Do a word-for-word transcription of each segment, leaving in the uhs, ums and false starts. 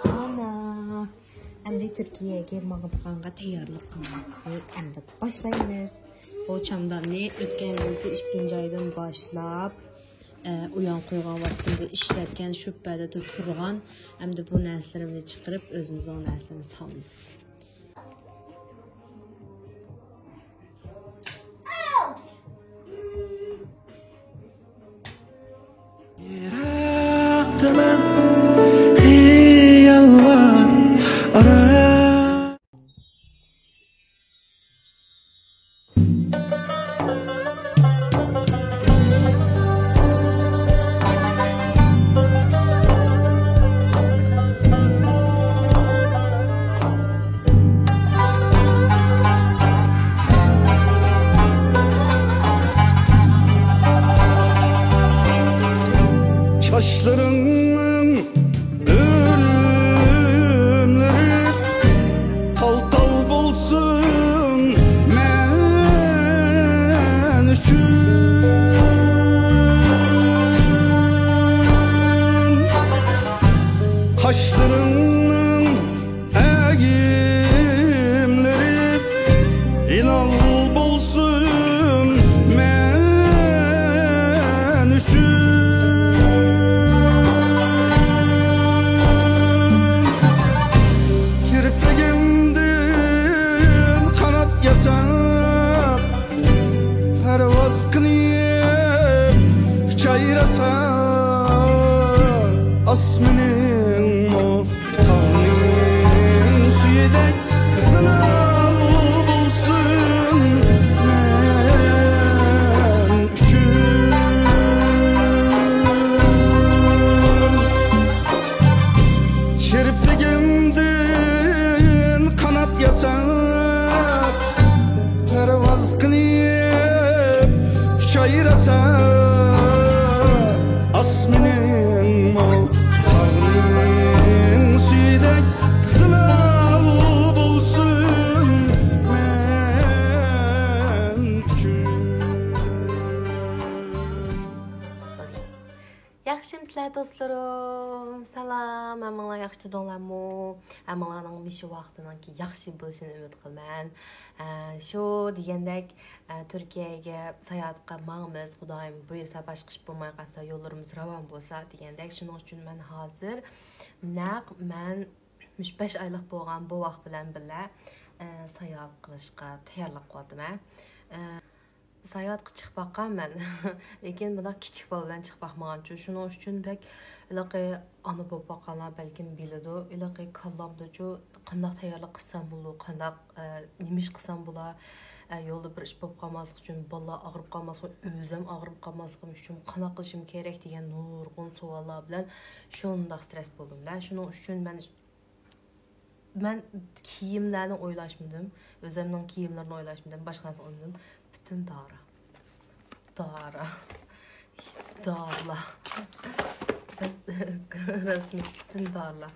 ئانا، ئەمدى تۈركىيەگە ماڭىدىغانغا تەييارلىق قىلىشنى ئەمدى باشلايمىز. بۇ چامداننى ئۆتكەن يىلى ئىككىنچى ئايدىن باشلاپ، ئە، ئۇيان قويغان ۋاقتىمدا ئىشلەتكەن، شۇ پەدىدە تۇرغان. ئەمدى بۇ نەرسىلىرىمنى چىقىرىپ، ئۆزىمىزنىڭ نەرسىلىرىنى سالىمىز. يىراقتىمەن خىياللار ئارا. چاچلىرىڭنىڭ ئۆرۈملىرى تال-تال بولسۇن مەن ئۈچۈن. قاشلىرىڭنىڭ ئەگىملىرى ھىلال بولسۇن مەن ئۈچۈن. كىرپىكىڭدىن قانات ياساپ، پەرۋاز قىلىپ ئۇچايلىسا، ئاسمىنىڭمۇ تاغنىڭ سۈيىدەك زىلال بولسۇن مەن ئۈچۈن. كىرپىكىڭدىن قانات ياساپ، پەرۋاز قىلىپ ئۇچايلىسا، ئاسمىنىڭمۇ تاغنىڭ سۈيىدەك زىلال بولسۇن مەن ئۈچۈن. ياخشىمۇسىلەر دوستلىرىم؟ سالام، ھەممىڭلار ياخشى تۇردۇڭلارمۇ؟ ھەممىڭلارنىڭ مۇشۇ ۋاقتىنىڭكى ياخشى بولۇشىنى ئۈمىد قىلىمەن. ئە، شۇ دېگەندەك، ئە، تۈركىيەگە ساياھەتكە ماڭىمىز، خۇدايىم بۇيرۇسا، باشقا ئىش بولماي قالسا، يوللىرىمىز راۋان بولسا دېگەندەك. شۇنىڭ ئۈچۈن مەن ھازىر نەق مەن مۇشۇ بەش ئايلىق بولغان بوۋاق بىلەن بىللە، ئە، ساياھەت قىلىشقا تەييارلىق قىلىۋاتىمەن. ئە، ساياھەتكە چىقىپ باققان مەن. لېكىن بۇنداق كىچىك بالا بىلەن چىقىپ باقمىغانچۇ. شۇنىڭ ئۈچۈن بەك ھېلىقى ئانا بولۇپ باققانلار بەلكىم بىلىدۇ. ھېلىقى كاللامدىچۇ قانداق تەييارلىق قىلسام بولىدۇ، قانداق، ئە، نېمە ئىش قىلسام بولا، ئە، يولدا بىر ئىش بولۇپ قالماسلىق ئۈچۈن، بالىلار ئاغرىپ قالماسلىق، ئۆزۈم ئاغرىپ قالماسلىقىم ئۈچۈن قانداق قىلىشىم كېرەك دېگەن نۇرغۇن سوئاللار بىلەن شۇنداق سترېس بولدۇم-دە. شۇنىڭ ئۈچۈن مەن مەن كىيىملەرنى ئويلاشمىدىم، ئۆزۈمنىڭ كىيىملىرىنى ئويلاشمىدىم، باشقا نەرسە ئويلىمىدىم. پۈتۈن دارا. دارا. دارىلار. رەسمىي پۈتۈن دارىلار.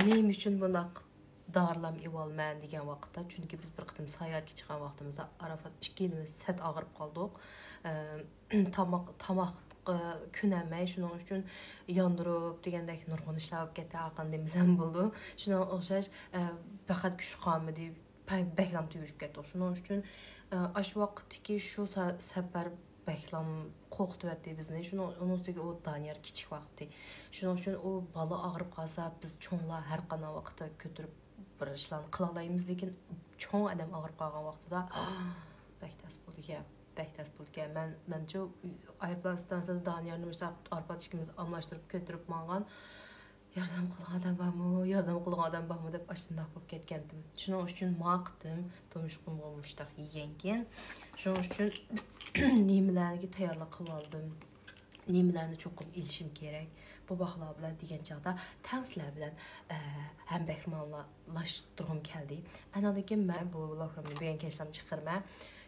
نېمە ئۈچۈن بۇنداق دارىلارنى ئېلىۋالىمەن دېگەن ۋاقىتتا، چۈنكى بىز بىر قېتىم ساياھەتكە چىققان ۋاقتىمىزدا ئاراپات ئىككىلىمىز سەت ئاغرىپ قالدۇق. ئە، تاماق، تاماققا كۆنەلمەي، شۇنىڭ ئۈچۈن ياندۇرۇپ دېگەندەك نۇرغۇن ئىشلار بولۇپ كەتتى. ئارقىدىن دېمىسەم بولىدۇ. شۇنىڭغا ئوخشاش، ئە، پەقەت كۈچ قالمىدى. پە-، بەكلام تۈگىشىپ كەتتۇق. شۇنىڭ ئۈچۈن، ئە، ئاشۇ ۋاقىتتىكى شۇ سە-، سەپەر بەكلام قورقۇتۇۋەتتى بىزنى. شۇنىڭ، ئۇنىڭ ئۈستىگە ئۇ دانىيار كىچىك ۋاقتى. شۇنىڭ ئۈچۈن ئۇ بالا ئاغرىپ قالسا، بىز چوڭلار ھەر قانداق ۋاقىتتا كۆتۈرۈپ بىر ئىشلارنى قىلالايمىز، لېكىن چوڭ ئادەم ئاغرىپ قالغان ۋاقتىدا، بەك تەس بولىدىكەن، بەك تەس بولىدىكەن. مەن، مەنچۇ ئايروپىلان ئىستانسىسىدا دانىيارنى مۇشۇنداق ئارپا ئىككىمىز ئالماشتۇرۇپ كۆتۈرۈپ ماڭغان، ياردەم قىلغان ئادەم بارمۇ، ياردەم قىلغان ئادەم بارمۇ دەپ ئاشۇنداق بولۇپ كەتكەنتىم. شۇنىڭ ئۈچۈن ماڭا قىتىم تۇرمۇشقا مۇشۇنداق يېگەنكىن، شۇنىڭ ئۈچۈن نېمىلەرگە تەييارلىق قىلىۋالدىم. نېمىلەرنى چوقۇم ئېلىشىم كېرەك، بوۋاقلار بىلەن دېگەن چاغدا تەڭ سىلەر بىلەن، ئە، ھەمبەھرىمانلاشتۇرغۇم كەلدى. ئاندىن كېيىن مەن بۇ ۋلوگلارنى بۈگۈن كەچتە چىقىرىمەن.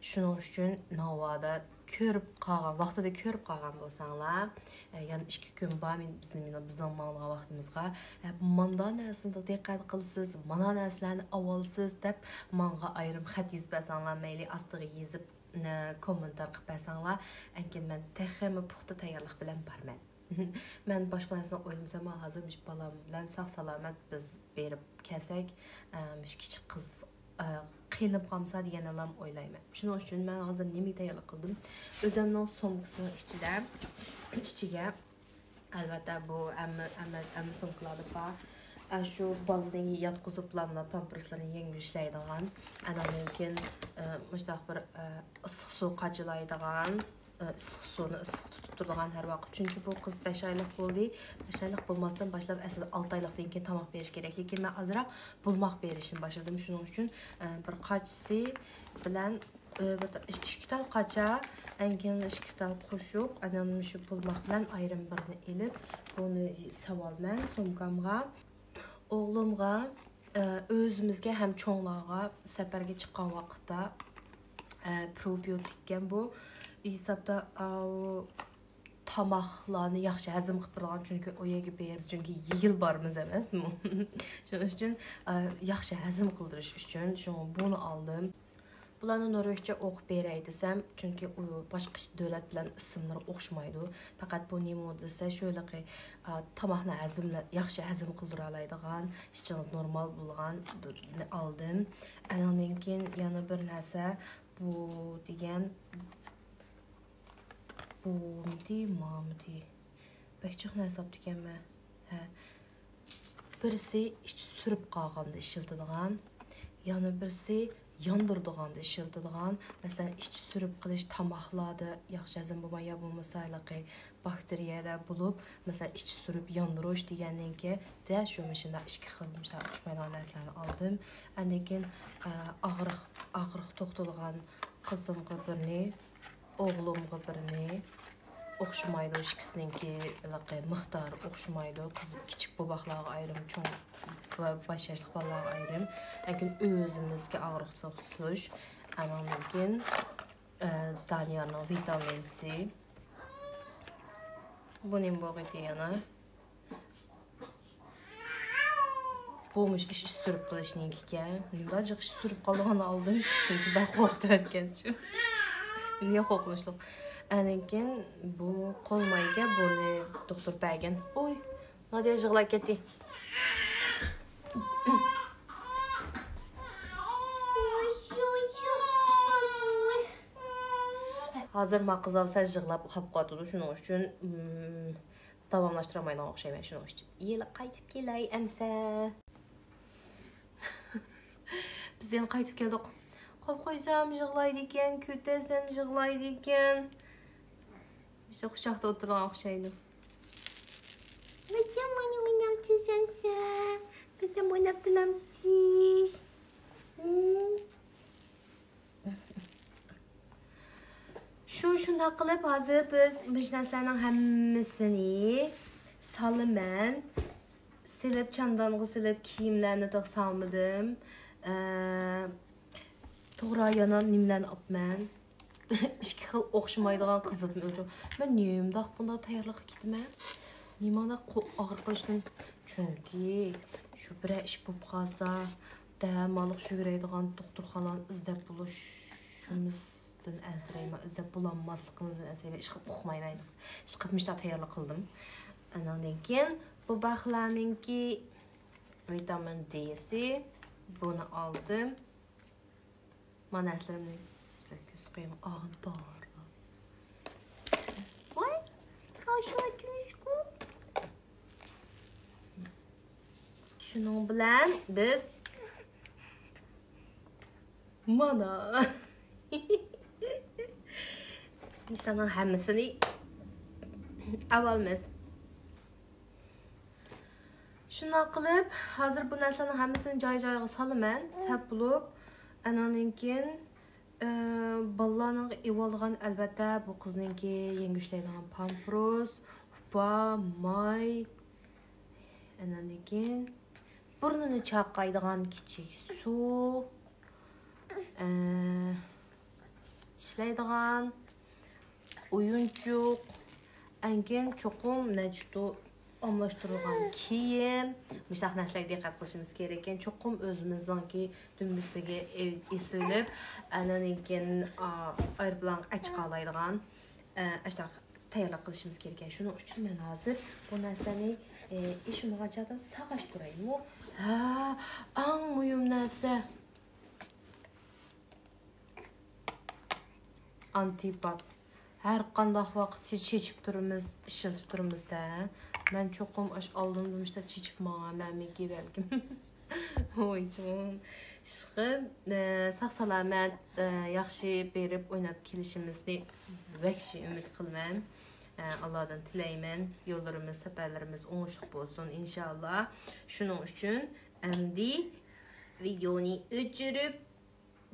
شۇنىڭ ئۈچۈن ناۋادا كۆرۈپ قالغان، ۋاقتىدا كۆرۈپ قالغان بولساڭلار، ئە، يەنە ئىككى كۈن بار، مېنى، بىزنى، مېنى، بىزنىڭ ماڭىدىغان ۋاقتىمىزغا، ئە، ماندا نەرسىگە دىققەت قىلىسىز، مانا نەرسىلەرنى ئاۋالسىز دەپ ماڭا ئايرىم خەت يېزىپ بەرسەڭلار مەيلى، ئاستىغا يېزىپ، نە، كوممېنتار قىلىپ بەرسەڭلار، ئەنكىن مەن تېخىمۇ پۇختا تەييارلىق بىلەن بارىمەن. مەن باشقا نەرسىنى ئويلىمىسام، ھازىر مۇشۇ بالام بىلەن ساق-سالامەت بىز بېرىپ كەلسەك، ئە، مۇشۇ كىچىك قىز، ئە، قىينىلىپ قالمىسا دېگەننىلا ئويلايمەن. شۇنىڭ ئۈچۈن مەن ھازىر نېمىگە تەييارلىق قىلدىم؟ ئۆزۈمنىڭ سومكىسىنىڭ ئىچىدە، ئىچىگە، ئەلۋەتتە، بۇ ھەممە، ھەممە، ھەممە سومكىلاردا بار. ئە، شۇ بالىنى ياتقۇزۇپلاملا پامپېرسلىرىنى يەڭگۈشلەيدىغان، ئاندىن كېيىن، ئە، مۇشۇنداق بىر، ئە، ئىسسىق سۇ قاچىلايدىغان، ئىسسىق سۇنى ئىسسىق تۇتۇپ تۇرىدىغان ھەر ۋاقىت. چۈنكى بۇ قىز بەش ئايلىق بولدى. بەش ئايلىق بولماستىن باشلاپ، ئەسلىدە ئالتە ئايلىقتىن كېيىن تاماق بېرىش كېرەك. لېكىن مەن ئازراق بولماق بېرىشنى باشلىدىم. شۇنىڭ ئۈچۈن، ئە، بىر قاچىسى بىلەن، ئە، بىر تا-، ئىككى تال قاچا، ئەنكىن ئىككى تال قوشۇق، ئاندىن مۇشۇ بولماق بىلەن ئايرىم بىرنى ئېلىپ، بۇنى ساۋالمەن سومكامغا. ئوغلۇمغا، ئە، ئۆزىمىزگە ھەم چوڭلارغا سەپەرگە چىققان ۋاقىتتا، ئە، پروبىيوتىككەن بۇ. ھېسابتا، ئاۋۇ تاماقلارنى ياخشى ھەزىم قىلىپ بېرىدىغان، چۈنكى ئۇ يەرگە بېرىمىز، چۈنكى يېگىلى بارىمىز ئەمەسمۇ. شۇنىڭ ئۈچۈن، ئە، ياخشى ھەزىم قىلدۇرۇش ئۈچۈن شۇڭا بۇنى ئالدىم. بۇلارنى نورۋېگچە ئوقۇپ بېرەي دېسەم، چۈنكى ئۇ باشقا دۆلەت بىلەن ئىسىملىرى ئوخشىمايدۇ. پەقەت بۇ نېمە دېسە، شۇ ھېلىقى، ئا، تاماقنى ھەزىملە-، ياخشى ھەزىم قىلدۇرالايدىغان، ئىچىڭىز نورمال بولغان ئالدىم. ئاندىن كېيىن يەنە بىر نەرسە، بۇ دېگەن، بۇمىدى، مامىدى؟ بەك جىق نەرسە ئاپتىكەنمەن. ھە. بىرسى ئىچى سۈرۈپ قالغاندا ئىشلىتىدىغان، يەنە بىرسى ياندۇرىدىغاندا ئىشلىتىدىغان. مەسىلەن، ئىچى سۈرۈپ قېلىش تاماقلاردا ياخشى ھەزىم بولماي يا بولمىسا ھېلىقى باكتېرىيەلەر بولۇپ، مەسىلەن، ئىچى سۈرۈپ ياندۇرۇش دېگەننىڭكى دەل شۇ مۇشۇنداق ئىككى خىل مۇشۇنداق ئوخشىمايدىغان نەرسىلەرنى ئالدىم. ئاندىن كېيىن، ئە، ئاغرىق، ئاغرىق توختىتىدىغان قىزىمغا بىرنى، ئوغلۇمغا بىرنى. ئوخشىمايدۇ، ئىككىسىنىڭكى ھېلىقى مىقدارى ئوخشىمايدۇ. قىز، كىچىك بوۋاقلارغا ئايرىم، چوڭ ۋە باش ياشلىق بالىلارغا ئايرىم. لېكىن ئۆزىمىزگە ئاغرىق توختىتىش. ئاندىن كېيىن، ئە، دانىيارنىڭ ۋىتامىن سى. بۇ نېمە بولغىيتى يەنە؟ بۇ مۇشۇ ئىش، ئىش سۈرۈپ قىلىشنىڭكىكەن. نېمىلا جىق ئىش سۈرۈپ قالىدىغاننى ئالدىم. چۈنكى بەك قورقۇۋەتكەنچۇ. نېمە قورقۇنچلۇق. ئاندىن كېيىن بۇ قولمايكەن، بۇنى دوختۇر بەرگەن. ئوي، نادىيە يىغلاپ كەتتى. ھازىر ما قىزال سەل يىغلاپ ئۇخلاپ قالىدۇ، شۇنىڭ ئۈچۈن، ئىم، داۋاملاشتۇرالمايدىغان ئوخشايمەن، شۇنىڭ ئۈچۈن. يېلى قايتىپ كېلەي ئەمسە. بىز يەنە قايتىپ كەلدۇق. قويۇپ قويسام يىغلايدىكەن، كۆتەرسەم يىغلايدىكەن. بىز قۇچاقتا ئولتۇرغان ئوخشايدۇ. مەكەم مانا ئويناپ تۇرسەمسە. مەكەم ئويناپ تۇرامسىز؟ شۇ، شۇنداق قىلىپ، ھازىر بىز مۇشۇ نەرسىلەرنىڭ ھەممىسىنى سالىمەن. سېلىپ، چامدانغا سېلىپ، كىيىملەرنى تېخى سالمىدىم. ئە، توغرا، يەنە نېمىلەرنى ئاپمەن؟ ئىككى خىل ئوخشىمايدىغان قىزىتما ئۆلچەم. مەن نېمانداق بۇنداق تەييارلىققا كېتىمەن؟ نېمانداق قو-، ئاغرىق قىلىشتىن؟ چۈنكى شۇ بىرەر ئىش بولۇپ قالسا، دەماللىق يۈگۈرەيدىغان دوختۇرخانىلارنى ئىزدەپ بولۇشىمىزدىن ئەنسىرەيمەن، ئىزدەپ بولالماسلىقىمىزدىن ئەنسىرەيمەن. ئىشقىلىپ ئۇقمايمەن. ئىشقىلىپ مۇشۇنداق تەييارلىق قىلدىم. ئاناندىن كېيىن بۇ باخلارنىڭكى ۋىتامىن دېسى. بۇنى ئالدىم. مانا نەرسىلىرىمنى سىلەرگە كۆرسىتىپ قويايمەن. ئاغىن دارىلار. ۋاي، تاشلىۋەتكۈچكۇ. شۇنىڭ بىلەن بىز مانا ئىشلارنىڭ ھەممىسىنى ئاۋالمىز. شۇنداق قىلىپ، ھازىر بۇ نەرسىلەرنىڭ ھەممىسىنى جاي-جايىغا سالىمەن، سەپ بولۇپ. ئاناندىن كېيىن، ئە، بالىلارنىڭ ئېۋالغان، ئەلۋەتتە، بۇ قىزنىڭكى يەڭگۈشلەيدىغان پامپروس، ئۇپا، ماي. ئاناندىن كېيىن بۇرنىنى چاقايدىغان كىچىك سۇ، ئە، چىشلەيدىغان ئويۇنچۇق، ئەنكىن چوقۇم نەچچە ئالماشتۇرۇلغان كىيىم، مۇشۇنداق نەرسىلەرگە دىققەت قىلىشىمىز كېرەككەن. چوقۇم ئۆزىمىزنىڭكى دۈمبىسىگە ئېسىۋېلىپ، ئاندىن كېيىن، ئا، ئايروپىلانغا ئەچىقالايدىغان، ئە، ئاشۇنداق تەييارلىق قىلىشىمىز كېرەك. شۇنىڭ ئۈچۈن مەن ھازىر بۇ نەرسىلەرنى، ئى، ئىشلىمىغان چاغدا ساغاشتۇرايمۇ؟ ھە، ئەڭ مۇھىم نەرسە. ئانتىباك. ھەر قانداق ۋاقىت چېچىپ تۇرىمىز، ئىشلىتىپ تۇرىمىز-دە. مەن چوقۇم ئاش ئالدىمدا مۇشتا چېچىپ ماڭىمەنمىكى بەلكىم. ۋايجۇمۇن. ئىشقىلىپ، ئە، ساق-سالامەت، ئە، ياخشى بېرىپ ئويناپ كېلىشىمىزنى ۋەھشىي ئۈمىد قىلىمەن. ئە، ئاللادىن تىلەيمەن، يوللىرىمىز، سەپەرلىرىمىز ئوڭۇشلۇق بولسۇن، ئىنشائاللا. شۇنىڭ ئۈچۈن ئەمدى ۋىدېئونى ئۆچۈرۈپ،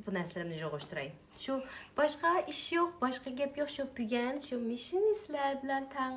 بۇ نەرسىلىرىمنى يىغىشتۇراي. شۇ، باشقا ئىش يوق، باشقا گەپ يوق. شۇ بۈگۈن شۇ مىشىنى سىلەر بىلەن تەڭ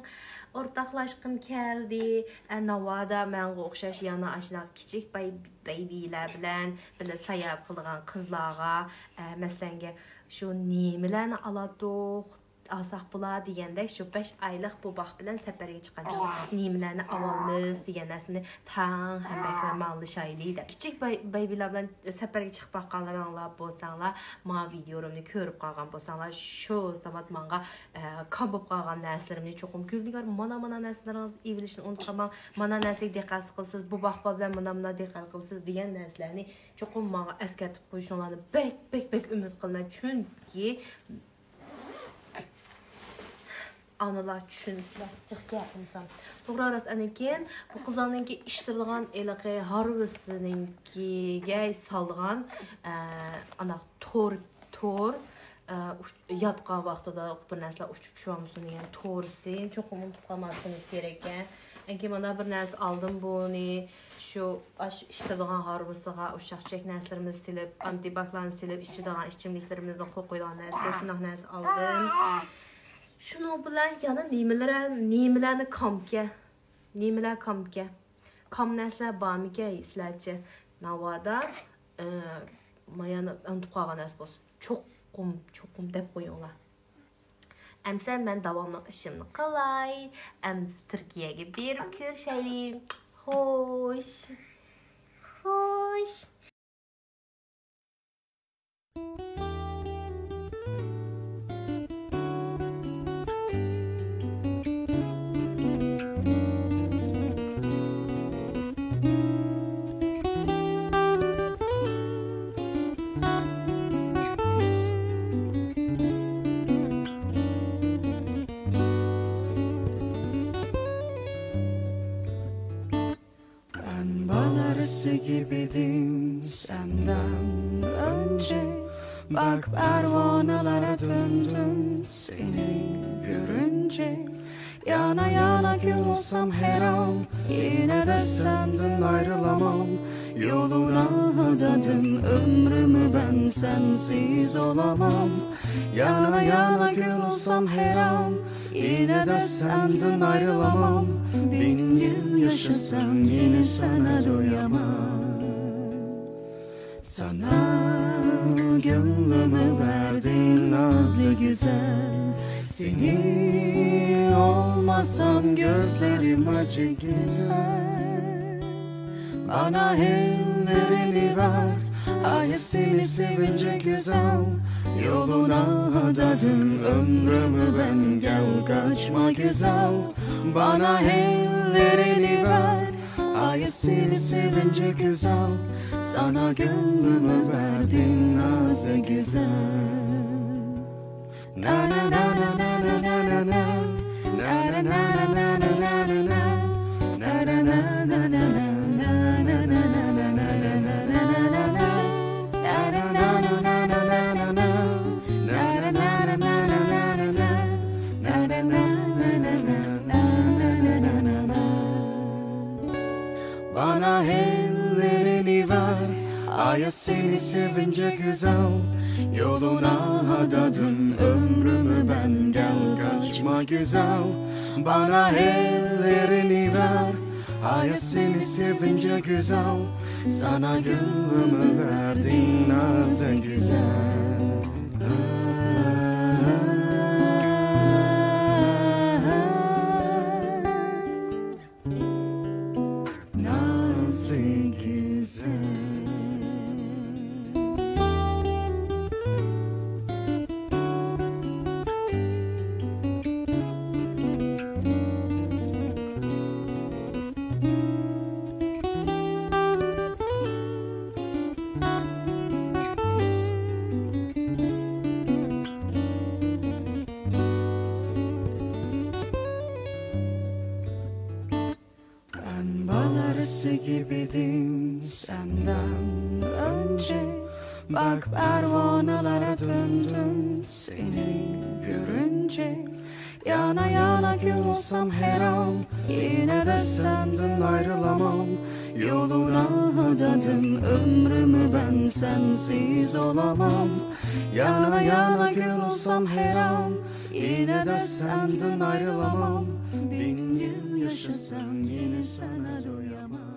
ئورتاقلاشقۇم كەلدى. ئە، ناۋادا مەنغا ئوخشاش يەنە ئاشۇنداق كىچىك باي-، بەيبىلەر بىلەن بىللە ساياھەت قىلىدىغان قىزلارغا، ئە، مەسىلەنگە، شۇ نېمىلەرنى ئالاتتۇق، ئالساق بولا دېگەندەك، شۇ بەش ئايلىق بوۋاق بىلەن سەپەرگە چىققان چاغدا نېمىلەرنى ئاۋالمىز دېگەن نەرسىنى تەڭ ھەممەيلەن ماڭلىشايلى دەپ. كىچىك باي-، بەيبىلەر بىلەن سەپەرگە چىقىپ باققانلىرىڭلار بولساڭلار، ماڭا ۋىدېئولىرىمنى كۆرۈپ قالغان بولساڭلار، شۇ زامات ماڭا، ئە، كام بولۇپ قالغان نەرسىلىرىمنى چوقۇم، گۈلنىگار، مانا، مانا نەرسىلىرىڭىزنى ئېلىشنى ئۇنتۇپ قالماڭ، مانا نەرسىگە دىققەت قىلسىز، بوۋاق بىلەن مانا، مانا دىققەت قىلسىز دېگەن نەرسىلەرنى چوقۇم ماڭا ئەسكەرتىپ قويۇشۇڭلارنى بەك، بەك، بەك ئۈمىد قىلىمەن. چۈنكى ئانىلار چۈشىنىسىلەر، جىق گەپلىسام. توغرا راست، ئاندىن كېيىن بۇ قىزلارنىڭكى ئىشلىتىدىغان ھېلىقى ھارۋىسىنىڭكىگە سالغان، ئە، ئانداق تور، تور، ئە، ئۇچ-، ياتقان ۋاقتىدا بىر نەرسىلەر ئۇچۇپ چۈشۈۋالمىسۇن دېگەن تورسى چوقۇم ئۇنتۇپ قالماسلىقىمىز كېرەك ئىكەن. ئاندىن كېيىن مانا بىر نەرسە ئالدىم بۇنى. شۇ، ئاشۇ ئىشلىتىدىغان ھارۋىسىغا ئۇششاق-چۈششەك نەرسىلىرىمىزنى سېلىپ، ئانتىباكلارنى سېلىپ، ئىچىدىغان ئىچىملىكلىرىمىزنى قويۇپ قويىدىغان نەرسىگە شۇنداق نەرسە ئالدىم. شۇنىڭ بىلەن يەنە نېمىلەر، نېمىلەرنى كامكە؟ نېمىلەر كامكە؟ كام نەرسىلەر بارمىكەن سىلەرچە؟ ناۋادا، ئە، مايانا ئۇنتۇپ قالغان نەرسە بولسا، چوقۇم، چوقۇم دەپ قويۇڭلار. ئەمسە مەن داۋاملىق ئىشىمنى قىلاي. ئەمسە تۈركىيەگە بېرىپ كۆرۈشەيلى. خوش. خوش. Ben bahar ışığı gibiydim senden önce. Bak pervanelere döndüm seni görünce. Yana yana kül olsam her an, yine de senden ayrılamam. Yoluna adadım ömrümü ben, sensiz olamam. Yana yana kül olsam her an, yine de senden ayrılamam. Bin yıl yaşasam yine sana doyamam. Sana gönlümü verdim nazlı güzel. Seni olmasam gözlerim acı güzel. Bana ellerini ver, hayır seni sevince güzel. Yoluna adadım ömrümü ben, gel kaçma güzel. Bana ellerini ver, hayır seni sevince güzel. Sana gönlümü verdim nazlı güzel. Na na na na na na na na na. Na na na na na na na na na. Na na na na na na na na na na na na na na na. Na na na na na na na na na. Na na na na na na na na na. Na na na na na na na na na na na. Bana ellerini ver, hayat seni sevince güzel. Yoluna adadım ömrümü ben, gel kaçma güzel. Bana ellerini ver, hayat seni sevince güzel. Sana gönlümü verdim nazlı güzel. Nazlı güzel. Gibi idim senden önce. Bak pervanelere döndüm seni görünce. Yana yana kül olsam her an, yine de senden ayrılamam. Yoluna adadım ömrümü, ben sensiz olamam. Yana yana kül olsam her an, yine de senden ayrılamam. Bin yıl yaşasam yine sana doyamam.